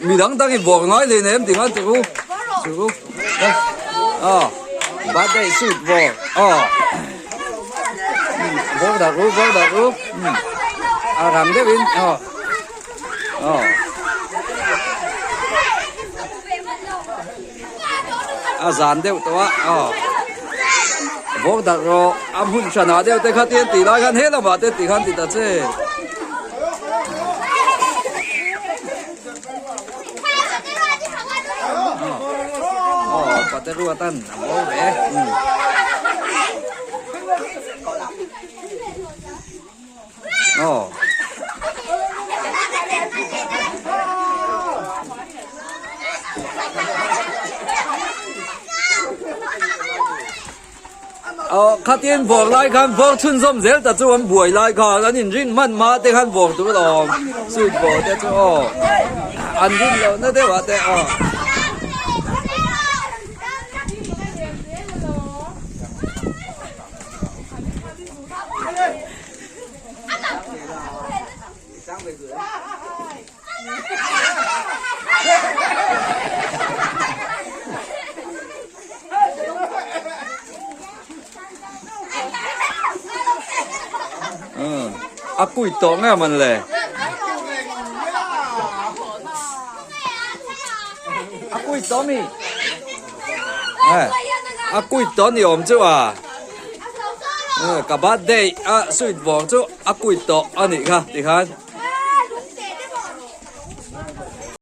Mi dang dang in vawr ngai hle nem ti khan ti u. Chu u. Aw. Birthday suit vawr. Aw. Vawr dak u, vawr dak u. A rang deuh in. Aw. Aw. A zan deuh tawh a. Aw. Vawr dak rawh. A hmun hran ah deuh te kha tian tih lai khan he lamah te ti khan ti ta che. Aw pate ruat an a mawi ve. Aw. Aw khatin vawr lai khan vawr chhunzawm zel ta chu an buai lai khan an inrin hman hma te khan vawr tur a awm suit vawr te chu aw an rin loh na deuh ah te aw. A kui tawh nge man le? A kui tawh mi? A kui tawh ni awm chu a. Ka birthday a sweet vawng chu a kui tawh a nih kha tikhan.